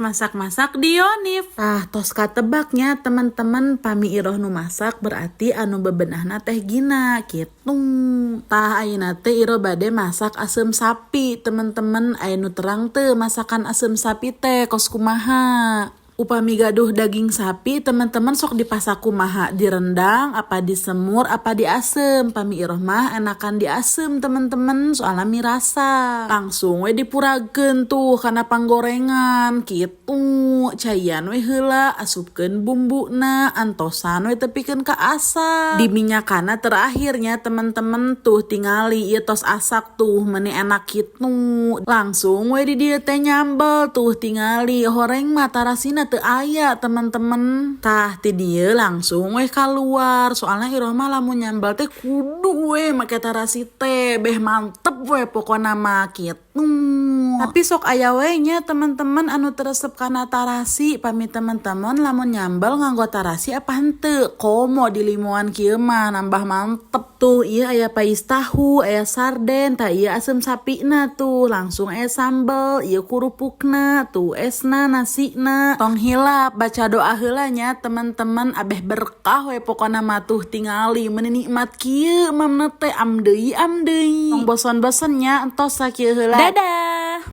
Masak-masak di Yonif. Tah, tos katebak nya, teman-teman, pami Iroh nu masak berarti anu bebenahna Teh Gina gitu. Tah, ayeuna teh Iroh bade masak asem sapi, teman-teman. Aya nu terang teu masakan asem sapi teh kos kumaha? Upami gaduh daging sapi, teman-teman, sok dipasak kumaha? Direndang apa disemur apa diasem? Pami Iroh mah enakan diasem, teman-teman, soalnya mirasa. Langsung we dipuragkeun tuh kana panggorengan gitu, caian we heula, asupkeun bumbuna, antosan we tepikeun ka asak. Diminyakana terakhirnya, teman-teman. Tuh, tingali ieu tos asak tuh, meni enak gitu. Langsung we di dieu teh nyambel. Tuh, tingali, horeng mah tarasina teu aya, teman-teman. Tah, ti dieu langsung we keluar, soalnya Iroh mah lamun nyambel teh kudu we make tarasi teh, beh mantep we pokona mah gitu. Tapi sok aya we nya, teman-teman, anu teu resep kana tarasi. Pami teman-teman lamun nyambel nganggo tarasi apa henteu? Komo dilimoan kieu mah nambah mantep. Tuh, ieu aya pais tahu, aya sarden. Tah, ieu asem sapina tuh, langsung aya sambel, ieu kurupukna tuh, esna, nasina. Tong hilap baca doa heula nya, teman-teman, abeh berkah we pokona mah. Tuh, tingali, meni nikmat kieu mamna teh, am deui am deui. Tong bosan-bosan nya, entos sakieu heula, dadah.